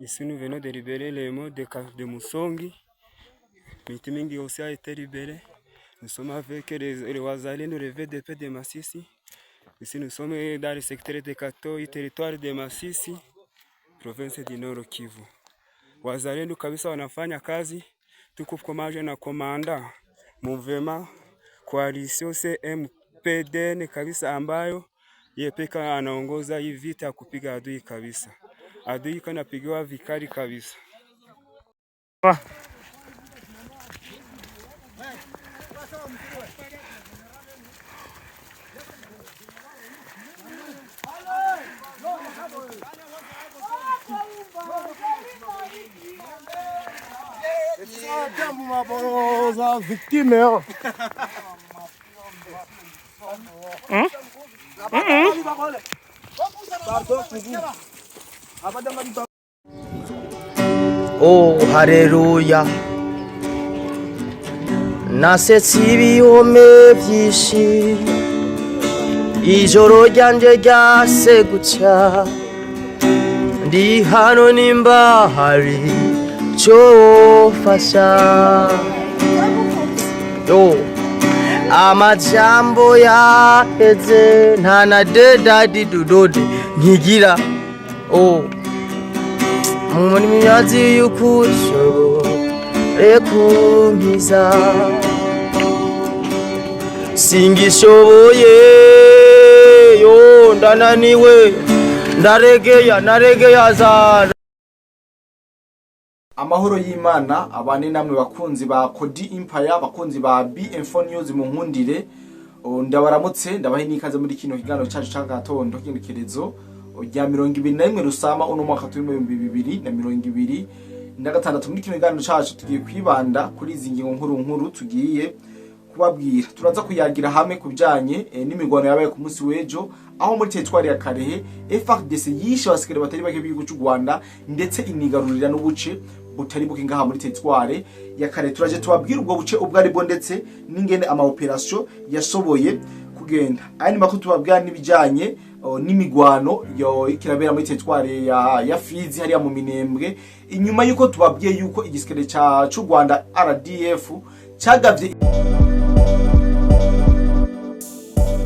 Ici, nous venons de libérer les monts de Musongi. Miti mingi aussi a été libérée. Nous sommes avec les Wazalendo, le VDP de Masisi. Ici, nous sommes dans le secteur de Katoyi, territoire de Masisi, province du Nord Kivu. Wazalendo kabisa wanafanya kazi, tuko pamoja na commandant mouvement coalition CMPDN kabisa, ambayo yeye peke anaongoza hii vita ya kupiga adui kabisa. Adui kanapigiwa vikali kabisa. Victime. Oh, haleluya, nasetse ibihome byinshi, ijoro ryanje ryase guca, ndi hano nimba hari cofasha. Yo, amajambo yaheze, nta na dedadi dudode nkigira. Oh, muri miyazi y'ukushobore kunkiza, singishoboye, yo, ndananiwe, ndaregeya, naregeya za. Amahoro y'Imana abane namwe, bakunzi ba Kodi Empire, bakunzi ba BM4 News. Mu nkundire ndabaramutse, ndabahe n'ikaze muri kino kiganiro cyacu c'agatondo k'igenekerezo rya 21 Rusama uno mwaka turimo, 2026. Muri kino kiganiro cacu tugiye kwibanda kuri izi ngingo nkuru nkuru tugiye kubabwira. Turaza kuyagira hamwe ku bijanye n'imigwano yabaye ku munsi w'ejo, aho muri teritwari ya Karehe FARDC yishe abasikare batari bake b'igihugu cy'u Rwanda, ndetse inigarurira n'ubuce butari buke ngaha muri teritware ya Karehe. Turaje tubabwira ubwo buce ubwo ari bwo, ndetse n'ingene ama operation yashoboye kugenda. Aya ni makuru tubabwira n'ibijanye n'imigwano yo ikirabera muri teritware ya Fizi, hariya mu Minembwe, inyuma yuko tubabwiye yuko igisikare ca c'u Rwanda RDF cagavye.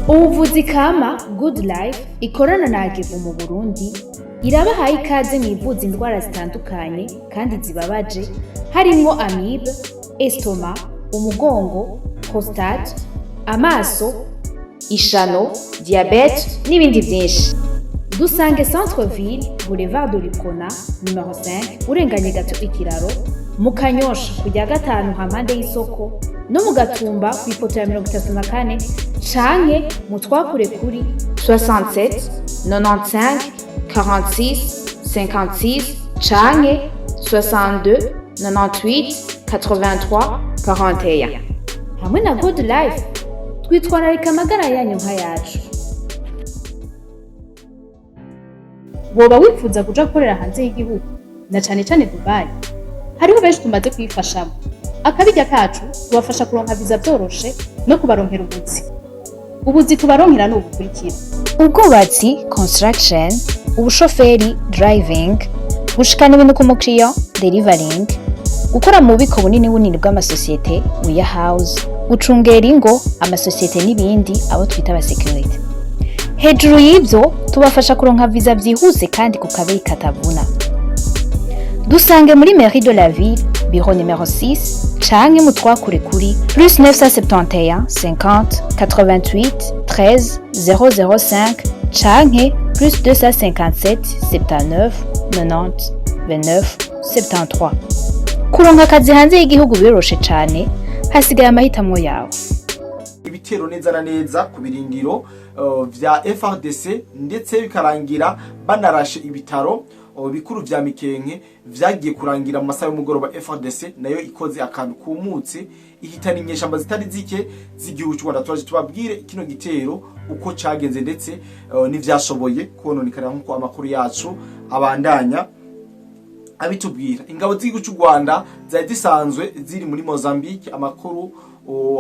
Ubuvuzi kama Good Life ikorana na Agevu mu Burundi irabahaye ikaze mu ivuza indwara zitandukanye kandi zibabaje, harimwo amibe, estomac, umugongo, prostate, amaso, ishano, diabète n'ibindi byinshi. Dusange Centre Ville, Boulevard de l'Uprona numéro 5, urenganye gato ikiraro, mu Kanyosha kujya gatanu hampande y'isoko, no mu Gatumba ku ipoto ya 34, canke mu twakure kuri 67 95 46 56 canke 62 98 83 41. Hamwe na Good Life twitwararika amagara yanyu nk'ayacu. Woba wifuza kuja gukorera hanze y'igihugu, na cane cane Dubai? Hariho benshi tumaze kuyifashamo. Akabirya kacu tubafasha kuronka viza vyoroshe no kubaronkera ubuzi. Ubuzi tubaronkera ni ubukurikira: Ubwubatsi, construction, ubushoferi, driving, gushikana ibintu ku mukiriya, delivering, gukora mu bubiko bunini bunini bw'amasosiyete, warehouse, gucungera ingo, amasosiyete n'ibindi, abo twita abasekirite. Hejuru y'ibyo, tubafasha kuronka viza byihuse kandi ku kabeyi katavuna. Dusange muri mairie de la ville, bureau numéro 6, canke mutwakure kuri plus 971 50 88 13 005 canke plus 257 79 90 29 73. Kuronka akazi hanze y'igihugu biroroshe cane, hasigaye amahitamo yawe. Ibitero neza na neza ku birindiro vya FARDC, ndetse bikarangira banarashe ibitaro bikuru vya Mikenke. Vyagiye kurangira mu masaha y'umugoroba FARDC nayo ikoze akantu kumutse, ihitana inyeshamba zitari zike z'igihugu cy'u Rwanda. Turaje tubabwire kino gitero uko cagenze, ndetse n'ivyashoboye kononekara, nk'uko amakuru yacu abandanya abitubwira. Ingabo z'igihugu cy'u Rwanda zari zisanzwe ziri muri Mozambique. Amakuru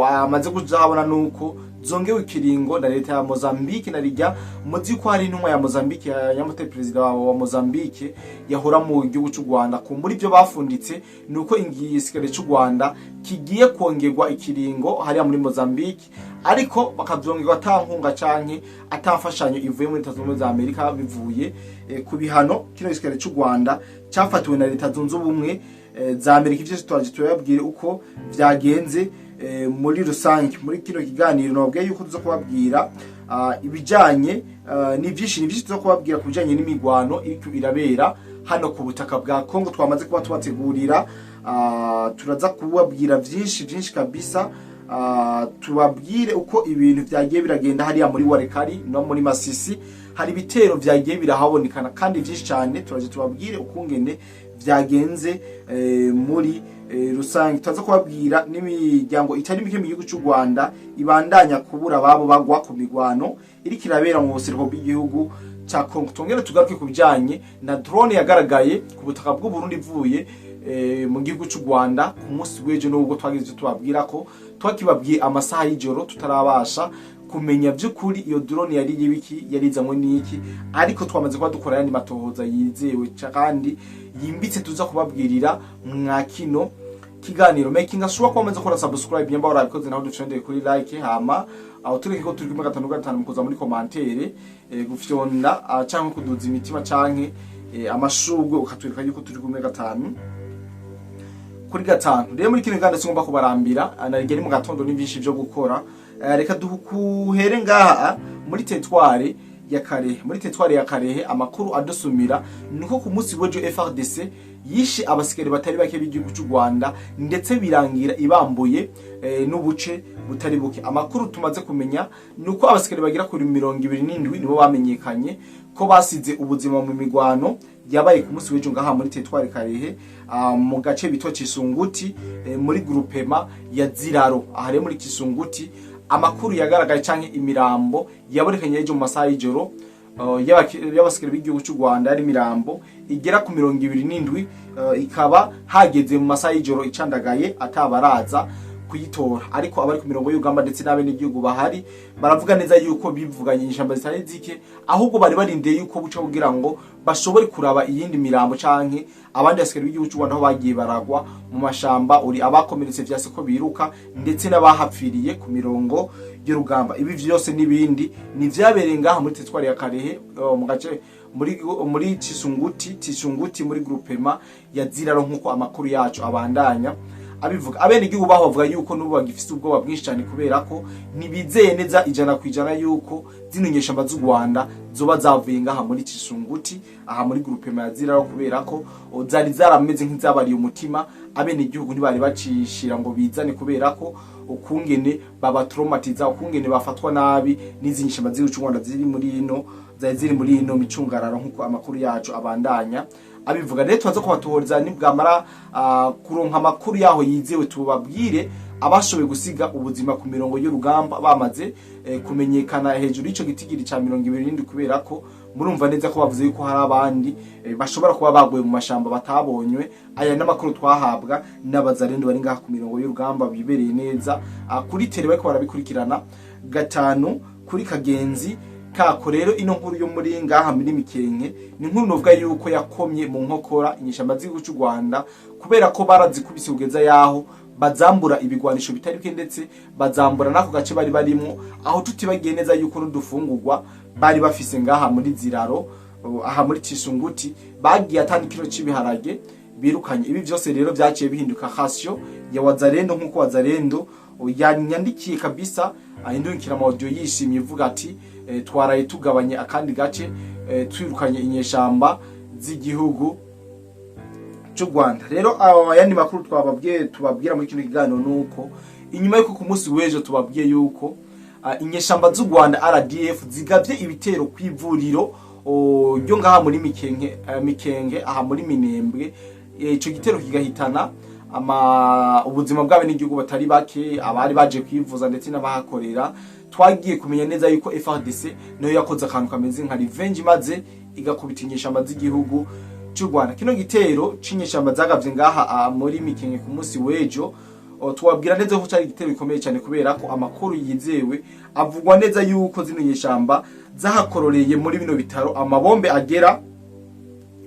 Amaze kujahabona nuko zongewe ikiringo na leta ya Mozambique, na rijya muzi ko hari intumwa ya Mozambique ya nyamute perezida wa Mozambique yahora mu gihugu cy'u Rwanda. Kumbura ibyo bafunditse nuko igisirikare cy'u Rwanda kigiye kongerwa ikiringo hariya muri Mozambique, ariko bakavyongerwa ata nkunga canke atafashanyo ivuye muri Leta Zunze Ubumwe za Amerika, bivuye ku bihano kino gisirikare cy'u Rwanda cyafatiwe na Leta Zunze Ubumwe za Amerika. Ivyo twaje turababwire uko vyagenze muri rusange muri kino kiganiro. Nababwiye yuko tuza kubabwira ibijanye ni byinshi, ni byinshi tuza kubabwira ku bijanye n'imigwano iriko irabera hano ku butaka bwa Kongo twamaze kuba tubategurira. Turaza kubabwira byinshi byinshi kabisa. Tubabwire uko ibintu vyagiye biragenda hariya muri Walikale no muri Masisi. Hari ibitero vyagiye birahabonekana kandi byinshi cyane. Turaje tubabwire ukungene vyagenze muri rusange. Turaza kubabwira n'imiryango itari mike mu gihugu cy'u Rwanda ibandanya kubura ababo bagwa ku migwano iriko irabera mu buseruko bw'igihugu ca Congo. Tongere tugaruke ku bijanye na drone yagaragaye ku butaka bw'u Burundi ivuye mu gihugu cy'u Rwanda ku munsi w'ejo, nubwo twagize ivyo tubabwira ko twakibabwiye amasaha y'ijoro, tutarabasha kumenya by'ukuri iyo drone yari y'ibiki, yarizanywe n'iki, ariko twamaze kuba dukora yandi matohoza yizewe kandi yimbitse tuza kubabwirira mwa kino kiganiro. Making sure ko wamaze gukora subscribe, nyamba warabikoze naho dufyondeye kuri like, hama aho tureke ko turi kumwe gatanu gatanu mukoza muri commentaire, gufyonda canke kuduza imitima canke amashurwe, ukatwereka yuko turi kumwe gatanu kuri gatanu. Rero muri kino kiganiro singomba kubarambira, narigeri mu gatondo ni byinshi byo gukora. Reka duhere ngaha muri territoire ya Kalehe. Muri territoire ya Kalehe, amakuru adusumira nuko ku munsi w'ejo FARDC yishe abasikari batari bake b'igihugu cy'u Rwanda, ndetse birangira ibambuye n'ubuce butari buke. Amakuru tumaze kumenya nuko abasikari bagira kuri 27 nibo bamenyekanye ko basize ubuzima mu migwano yabaye ku munsi w'ejo ngaha muri territoire Kalehe, mu gace bito Cisunguti, muri groupement ya Ziraro. Aha rero muri Cisunguti, amakuru yagaragaye canke imirambo yabonekanye ejo mu masaha y'ijoro y'abasikari b'igihugu cy'u Rwanda yari imirambo igera ku 27, ikaba hageze mu masaha y'ijoro icandagaye atabaraza kuyitora. Ariko abari ku mirongo y'urugamba ndetse n'abenegihugu bahari baravuga neza yuko bivuganye inyeshamba zitari zike, ahubwo bari barindiye yuko buca kugira ngo bashobore kuraba iyindi mirambo canke abandi basikari b'igihugu cy'u Rwanda aho bagiye baragwa mu mashamba, uri abakomeretse vyase ko biruka, ndetse n'abahapfiriye ku mirongo y'urugamba. Ibi vyose n'ibindi ni vyabereye ngaha muri territoire ya Kalehe, mu gace muri Cisunguti muri groupement ya Ziraro, nkuko amakuru yacu abandanya abivuga. Abene igihugu baho bavuga yuko n'ubu bagifise ubwoba bwinshi cyane, kubera ko ntibizeye neza 100% yuko zino nyeshamba z'u Rwanda zoba zavuye ngaha muri Cisunguti, aha muri groupement ya Ziraro, kubera ko zari zarameze nk'izabariye umutima. Abene igihugu ntibari bacishira ngo bizane, kubera ko ukungene babatraumatiza, ukungene bafatwa nabi n'izi nyeshamba z'igihugu cy'u Rwanda ziri muri ino, zari ziri muri ino micungararo, nkuko amakuru yacu abandanya abivuga. Rero tubaza kubatohoreza, nibwamara kuronka amakuru yaho yizewe tubabwire abashoboye gusiga ubuzima ku mirongo y'urugamba bamaze kumenyekana hejuru y'ico gitigiri ca 27, kubera ko murumva neza ko bavuze yuko hari abandi bashobora kuba baguye mu mashamba batabonywe. Aya n'amakuru twahabwa n'abazarendo bari ngaha ku mirongo y'urugamba bibereye neza kuri terrain, bariko barabikurikirana gatanu kuri kagenzi kako. Rero ino nkuru yo muri ngaha muri Mikenke ni inkuru novuga yuko yakomye mu nkokora inyeshamba z'igihugu cy'u Rwanda, kubera ko barazikubise kugeza yaho bazambura ibigwanisho bitari bike, ndetse bazambura n'ako gace bari barimwo, aho tutibagiye neza yuko n'udufungurwa bari bafise ngaha muri Ziraro, aha muri Cisunguti, bagiye atanga ikiro c'ibiharage birukanye. Ibi vyose rero vyaciye bihinduka ration ya Wazalendo, nkuko Wazalendo yanyandikiye kabisa, ahindukira ama audio yishimye ivuga ati twaraye tugabanye akandi gace, twirukanye inyeshamba z'igihugu cy'u Rwanda. Rero ayandi makuru twababwiye tubabwira muri kino kiganiro nuko inyuma yuko ku munsi w'ejo tubabwiye yuko inyeshamba z'u Rwanda RDF zigavye ibitero kw'ivuriro ryo ngaha muri Mikenke, Mikenge aha muri Minembwe, ico gitero kigahitana ama ubuzima bw'abe n'igihugu batari bake, abari baje kwivuza ndetse n'abahakorera, twagiye kumenya neza yuko FARDC nayo yakoze akantu kameze nka revenge, maze igakubita inyeshamba z'igihugu cy'u Rwanda. Kino gitero c'inyeshamba zagavye ngaha muri Mikenke ku munsi w'ejo. Twabwira neza ko cyari igitero gikomeye cyane, kubera ko amakuru yizewe avugwa neza yuko zino nyeshamba zahakororeye muri bino bitaro amabombe agera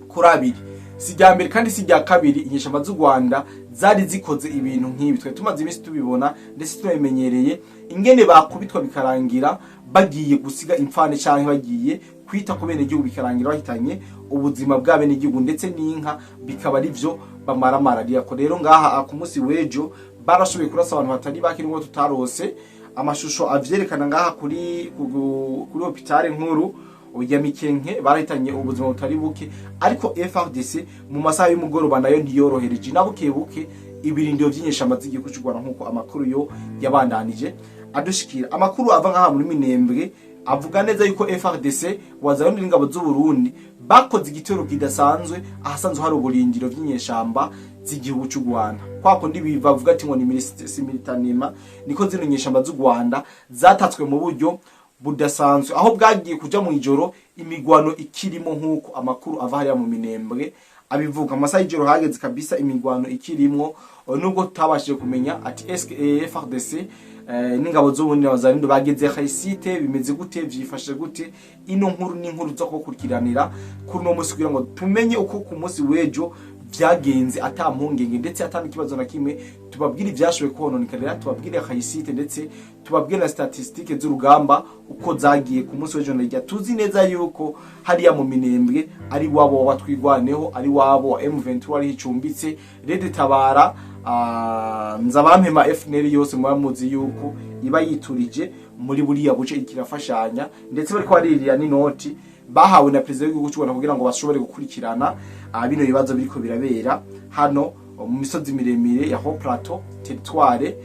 kuri abiri. Si irya mbere kandi si irya kabiri inyeshamba z'u Rwanda zari zikoze ibintu nk'ibi. Twari tumaze iminsi tubibona, ndetse tunabimenyereye ingene bakubitwa bikarangira bagiye gusiga imfane, canke bagiye kwita ku benegihugu bikarangira bahitanye ubuzima bwa benegihugu ndetse n'inka, bikaba ari vyo bamaramararira ko. Rero ngaha ku munsi w'ejo barashoboye kurasa abantu batari bake, nubwo tutarose amashusho avyerekana. Ngaha kuri hôpital nkuru ya Mikenke barahitanye ubuzima butari buke, ariko FARDC mu masaha y'umugoroba nayo ntiyorohereje na buke buke ibirindiro vy'inyeshamba z'igihugu cy'u Rwanda, nk'uko amakuru yo yabandanije adushikira. Amakuru ava ngaha muri Minembwe avuga neza yuko FARDC, Wazalendo n'ingabo z'u Burundi bakoze igitero kidasanzwe ahasanzwe hari uburindiro vy'inyeshamba z'igihugu cy'u Rwanda. Kwa kundi bivavuga ati ngo ni simultanément, niko zino nyeshamba z'u Rwanda zatatswe mu buryo budasanzwe, aho bwagiye kuja mu ijoro imigwano ikirimo, nk'uko amakuru ava hariya mu Minembwe abivuga. Amasaha y'ijoro hageze kabisa imigwano ikirimwo, nubwo tutabashije kumenya ati eske FARDC n'ingabo z'ubundi n'Abazalendo bageze réussite, bimeze gute, vyifashe gute. Ino nkuru ni inkuru zo kubakurikiranira kuri uno munsi kugira ngo tumenye uko ku munsi w'ejo vyagenze ata mpungenge ndetse ata n'ikibazo na kimwe. Tubabwire ivyashoboye kononekarira, tubabwire réussite, ndetse tubabwire na statistique z'urugamba uko zagiye ku munsi w'ejo. Nirya tuzi neza yuko hariya mu Minembwe ari wabo wa Twigwaneho, ari wabo wa M23, ari hicumbitse RED Tabara, Nzabampema, FNL yose muba muzi yuko iba yiturije muri buriya buce ikirafashanya, ndetse bariko baririra n'inoti bahawe na perezida w'igihugu cy'u Rwanda kugira ngo bashobore gukurikirana bino bibazo biriko birabera hano mu misozi miremire ya Haut Plateau, territoire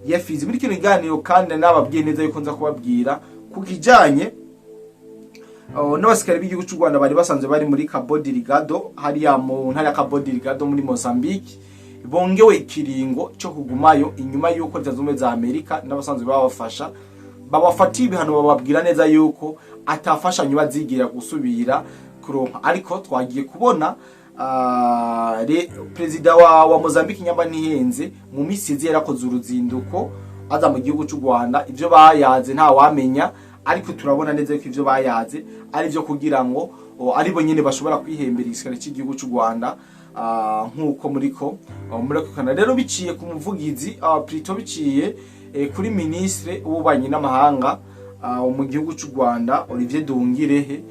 ya Fizi. Muri kino kiganiro kandi nababwiye neza yuko nza kubabwira ku kijanye n'abasikari b'igihugu cy'u Rwanda bari basanzwe bari muri Cabo Delgado, hariya mu ntara ya Cabo Delgado muri Mozambique, bongewe ikiringo cyo kugumayo inyuma y'uko Leta Zunze Ubumwe za Amerika n'abasanzwe babafasha babafatiye ibihano, bababwira neza yuko atafashanyo bazigira gusubira kuronka. Ariko twagiye kubona perezida wa Mozambique, nyamba ntihenze, mu misi izi yarakoze uruzinduko aza mu gihugu cy'u Rwanda. Ivyo bayaze nta wamenya, ariko turabona neza yuko ivyo bayaze ari vyo kugira ngo aribo nyene bashobora kwihembera igisirikare cy'igihugu cy'u Rwanda, nk'uko muriko murakukana. Rero biciye ku muvugizi, plutôt biciye kuri ministre w'ububanyi n'amahanga mu gihugu cy'u Rwanda, Olivier Nduhungirehe,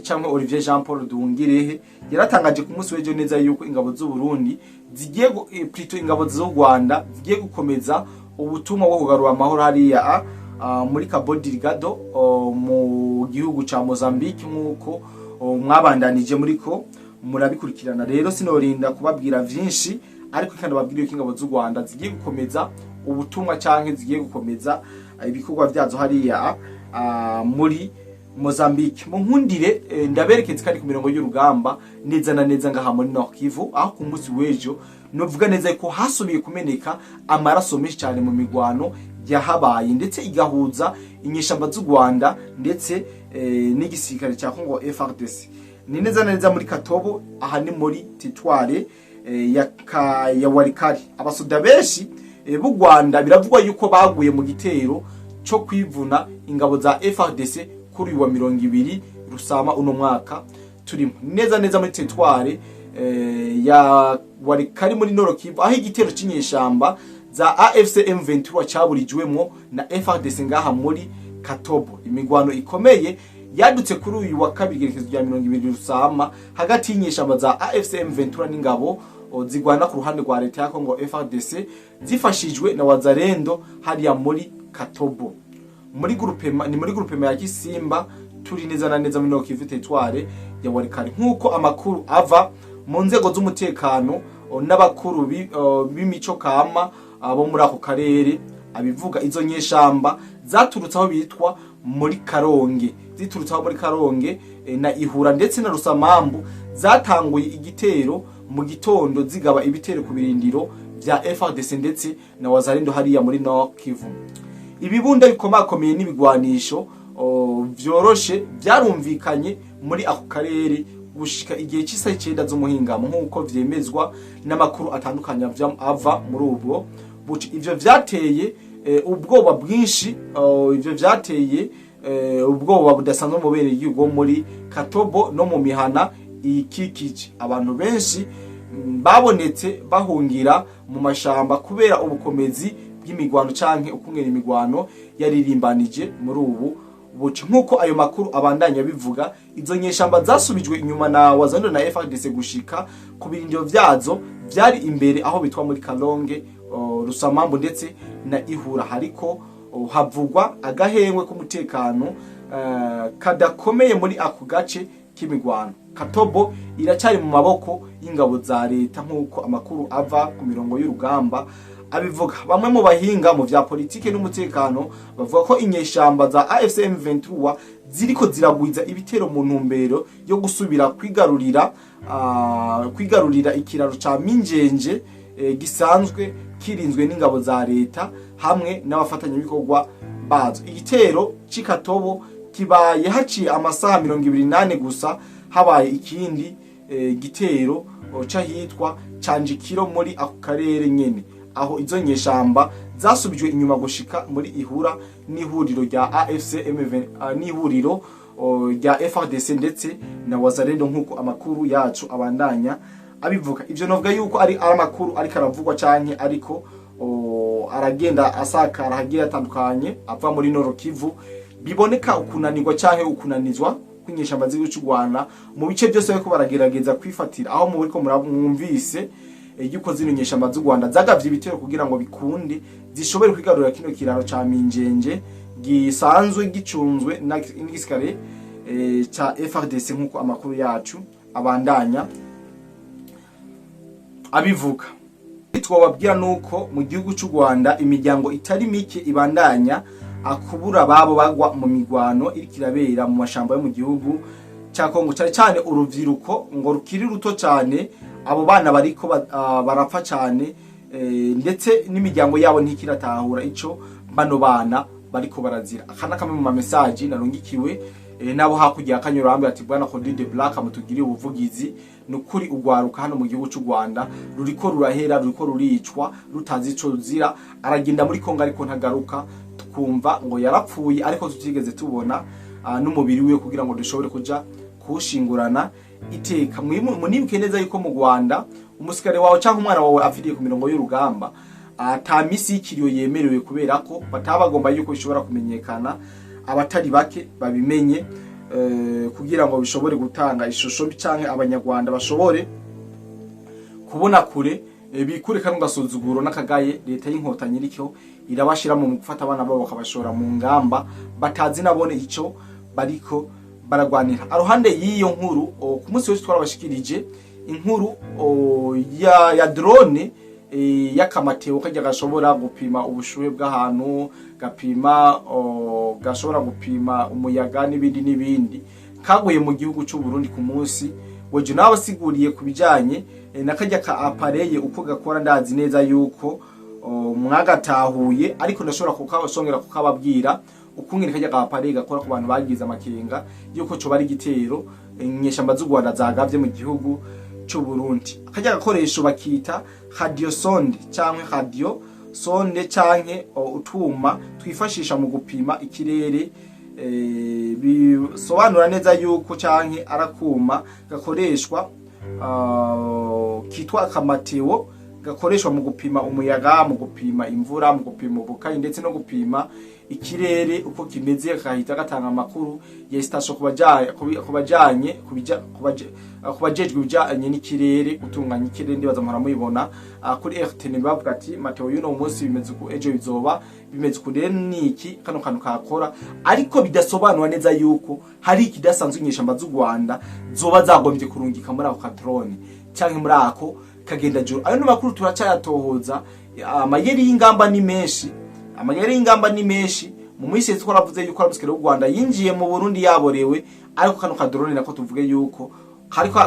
cyangwa Olivier Jean Paul Nduhungirehe, yaratangaje ku munsi w'ejo neza yuko ingabo z'u Burundi zigiye plutôt ingabo z'u Rwanda zigiye gukomeza ubutumwa bwo kugarura amahoro hariya muri Cabo Delgado mu gihugu ca Mozambique, nk'uko mwabandanije muriko murabikurikirana. Rero sinorinda kubabwira vyinshi, ariko kandi babwira yuko ingabo z'u Rwanda zigiye gukomeza ubutumwa canke zigiye gukomeza ibikorwa vyazo hariya muri Mozambique. Mu nkundire ndaberekeze kandi ku mirongo y'urugamba neza na neza ngaha muri Nord Kivu, aho ku munsi w'ejo novuga neza ko hasubiye kumeneka amaraso menshi cyane mu migwano yahabaye, ndetse igahuza inyeshamba z'u Rwanda ndetse n'igisirikare cya Congo FARDC. Ni neza na neza muri Katobo, aha ni muri territoire ya Walikale. Abasoda benshi b'u Rwanda biravugwa yuko baguye mu gitero cyo kwivuna ingabo za FARDC kuri uyu wa 20 Rusama uno mwaka turimo, neza neza muri territoire ya Walikale muri Nord Kivu, aho igitero cy'inyeshamba za AFC M23 caburijwemwo na FARDC ngaha muri Katobo. Imigwano ikomeye yadutse kuri uyu wa kabiri, igerekezo rya 20 Rusama, hagati y'inyeshamba za AFC M23 n'ingabo zigwana ku ruhande rwa leta ya Congo FARDC zifashijwe na Wazalendo hariya muri Katobo, muri groupement, ni muri groupement ya Kisimba, turi neza na neza muri Nord Kivu, territoire ya Walikale, nkuko amakuru ava mu nzego z'umutekano n'abakuru b'imico kama bo muri ako karere abivuga. Izo nyeshamba zaturutse aho bitwa muri Karonge, ziturutse aho muri Karonge na Ihura ndetse na Rusamambu, zatanguye igitero mu gitondo zigaba ibitero ku birindiro vya FARDC ndetse na Wazalendo hariya muri Nord Kivu. Ibibunda bikomakomeye n'ibigwanisho vyoroshe byarumvikanye muri ako karere gushika igihe cy'isaha 9 z'umuhingamo, nk'uko vyemezwa n'amakuru atandukanye ava muri ubwo. buce. Ivyo vyateye ubwoba bwinshi, ivyo vyateye ubwoba budasanzwe mu bene igihugu muri Katobo no mu mihana ikikije. Abantu benshi babonetse bahungira mu mashamba kubera ubukomezi bw'imigwano canke ukungena imigwano yaririmbanije muri ubu buce. Nk'uko ayo makuru abandanya bivuga, izo nyeshamba zasubijwe inyuma na Wazalendo na FARDC gushika ku birindiro vyazo vyari imbere aho bitwa muri Kalonge, Rusamambu ndetse na Ihura. Hariko havugwa agahengwe k'umutekano kadakomeye muri ako gace k'imigwano. Katobo iracyari mu maboko y'ingabo za leta, nk'uko amakuru ava ku mirongo y'urugamba abivuga. Bamwe mu bahinga mu vya politike n'umutekano bavuga ko inyeshamba za AFC M23 ziriko ziragwiza ibitero mu ntumbero yo gusubira kwigarurira ikiraro ca Minjenje gisanzwe kirinzwe n'ingabo za leta hamwe n'abafatanyabikorwa bazo. Igitero c'Ikatobo kibaye haciye amasaha 24 gusa habaye ikindi gitero c'ahitwa Canjikiro muri ako karere nyene, aho izo nyeshamba zasubijwe inyuma gushika muri Ihura n'ihuriro rya AFC M20 n'ihuriro rya FARDC ndetse na Wazalendo, nk'uko amakuru yacu abandanya abivuga. Ivyo novuga yuko ari amakuru ariko aravugwa canke ariko aragenda asakara hagiye atandukanye ava muri Nord Kivu. Biboneka ukunanirwa canke ukunanizwa kw'inyeshamba z'igihugu cy'u Rwanda mu bice byose bariko baragerageza kwifatira, aho muriko mwumvise yuko zino nyeshamba z'u Rwanda zagavye ibitero kugira ngo bikunde zishobore kwigarurira kino kiraro ca Minjenje gisanzwe gicunzwe n'igisirikare ca FARDC, nk'uko amakuru yacu abandanya abivuga. Twababwira nuko mu gihugu cy'u Rwanda imiryango itari mike ibandanya akubura babo bagwa mu migwano iriko irabera mu mashamba yo mu gihugu cya Kongo, cyane cyane urubyiruko ngo rukiri ruto cyane. Abo bana bariko barapfa cyane, ndetse n'imiryango yabo ntikiratahura ico bano bana bariko barazira. Aka ni kamwe mu ma message narungikiwe nabo hakurya ya Kanyurambi, ati: "Bwana Cody de Black, mutugiriye ubuvugizi. Nukuri ugwaruka hano mu gihugu cy'u Rwanda ruriko rurahera, ruriko ruricwa rutazi ico ruzira. Aragenda muri Kongo ariko ntagaruka, tukumva ngo yarapfuye ariko tutigeze tubona n'umubiri wiwe kugira ngo dushobore kuja kuwushingurana iteka." Munibuke neza yuko mu Rwanda umusikare wawe cyangwa umwana wawe apfiriye ku mirongo y'urugamba, ata misi y'ikiriyo yemerewe, kubera ko bataba bagomba yuko bishobora kumenyekana, abatari bake babimenye, kugira ngo bishobore gutanga ishusho mbi canke abanyarwanda bashobore kubona kure, bikure kano gasuzuguro n'akagaye leta y'Inkotanyi iriko irabashira mu gufata abana babo bakabashora mu ngamba batazi nabone ico bariko baragwanira. Aruhande y'iyo nkuru, ku munsi wese twarabashikirije inkuru ya drone y'akamateo kajya gashobora gupima ubushuhe bw'ahantu, gapima gashobora gupima umuyaga n'ibindi n'ibindi, kaguye mu gihugu cy'u Burundi ku munsi wejo. Nabasiguriye ku bijanye na kajya ka appareil uko gakora. Ndazi neza yuko mwagatahuye, ariko ndashobora kukabasongera kukababwira ukungene kajya ka appareil gakora ku bantu bagize amakenga yuko coba ari igitero inyeshamba z'u Rwanda zagavye mu gihugu cy'u Burundi. Kajya gakoresho bakita radio sonde canke radio sonde canke utuma twifashisha mu gupima ikirere, bisobanura neza yuko canke arakuma gakoreshwa kitwa akamateo, gakoreshwa mu gupima umuyaga, mu gupima imvura, mu gupima ubukanyi ndetse no gupima ikirere uko kimeze, gahita gatanga amakuru ya station kubajanye kubajejwe ibijanye n'ikirere, gutunganya ikirere. Ndibaza muhora mubibona kuri RTN, bavuga ati: "Météo y'uno munsi bimeze uku, ejo bizoba bimeze uku." Rero niki kano kantu kakora, ariko bidasobanura neza yuko hari ikidasanzwe inyeshamba z'u Rwanda zoba zagombye kurungika muri ako kadrone canke muri ako kagenda juru. Ayo makuru turacayatohoza. Amayeri y'ingamba ni menshi, amayeri y'ingamba ni menshi. Mu minsi yose twaravuze yuko abasikare b'u Rwanda yinjiye mu Burundi yaborewe, ariko kano kadrone nako tuvuge yuko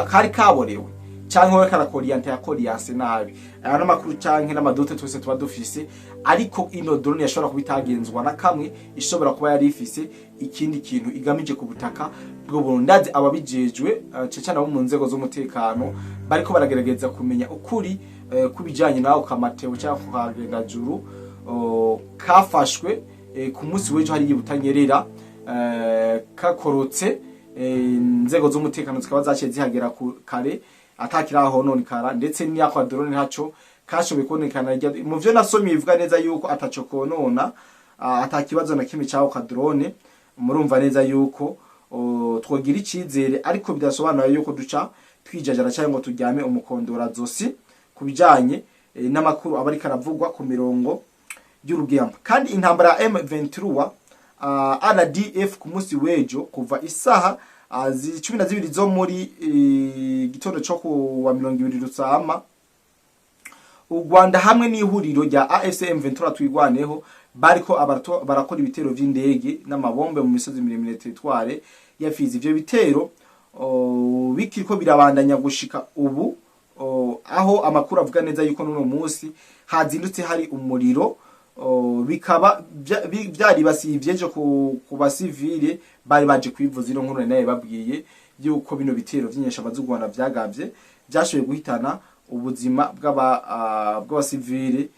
kari kaborewe canke we karakoriyante yakoriyanse nabi. Aya n'amakuru canke n'amadote twese tuba dufise, ariko ino drone yashobora kuba itagenzwa na kamwe, ishobora kuba yari ifise ikindi kintu igamije ku butaka bw'u Burundi. Ndazi ababijejwe, cane cane abo mu nzego z'umutekano, bariko baragerageza kumenya ukuri. kubijanye nawe kamateo cyangwa kukagendajuru kafashwe ku munsi w'ejo hari Butanyerera, kakorotse, inzego z'umutekano zikaba zaciye zihagera kare atakiraho none kara, ndetse n'iyako drone ntaco kashoboye kubonekana. Mu vyo nasomye bivuga neza yuko ataco konona, atakibazo na kimwe cyaho ka drone. Murumva neza yuko twogira icizere, ariko bidasobanura yuko duca twijajara cyangwa ngo turyame umukondora zosi ku bijanye n'amakuru aba ariko aravugwa ku mirongo y'urugamba. Kandi intambara ya M23 RDF ku munsi w'ejo kuva isaha 12 zo muri gitondo cyo ku wa 20 Rusama, u Rwanda hamwe n'ihuriro rya AFC M23 Twigwaneho bariko barakora ibitero vy'indege n'amabombe mu misozi miremire territoire ya Fizi. Ivyo bitero bikiriko birabandanya gushika ubu, aho amakuru avuga neza yuko n'uno munsi hazindutse hari umuriro, bikaba vyaribasiye ivyejo ku basivile bari baje kwivuza. Ino nkuru nayo babwiye yuko bino bitero vy'inyeshamba z'u Rwanda vyagavye vyashoboye guhitana ubuzima bw'abasivile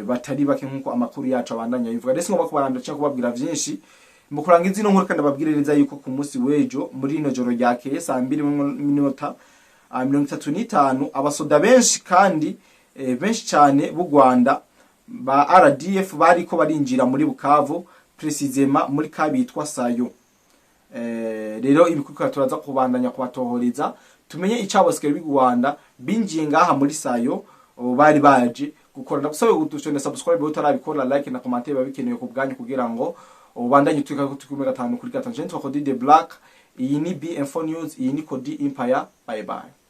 batari bake, nkuko amakuru yacu abandanya bivuga. Ndetse ngomba kubaranda cyangwa kubabwira vyinshi mu kurangiza ino nkuru, kandi ababwire neza yuko ku munsi w'ejo muri rino joro ryakeye saa 2:35 abasoda benshi kandi benshi cyane b'u Rwanda ba RDF bariko barinjira muri Bukavu, précisément muri kabitwa Sayo. Rero ibikurikira turaza kubandanya kubatohoreza tumenye icabosike b'i Rwanda binjiye ngaha muri Sayo bari baje gukora. Ndagusabe gutushone subscribe utarabikora, like na commentaire biba bikenewe ku bwanyu kugira ngo ubandanye turika ko turi kumwe gatanu kuri gatanu. Nitwa Cody the Black, iyi ni BM4 News, iyi ni Cody Empire. Bye bye.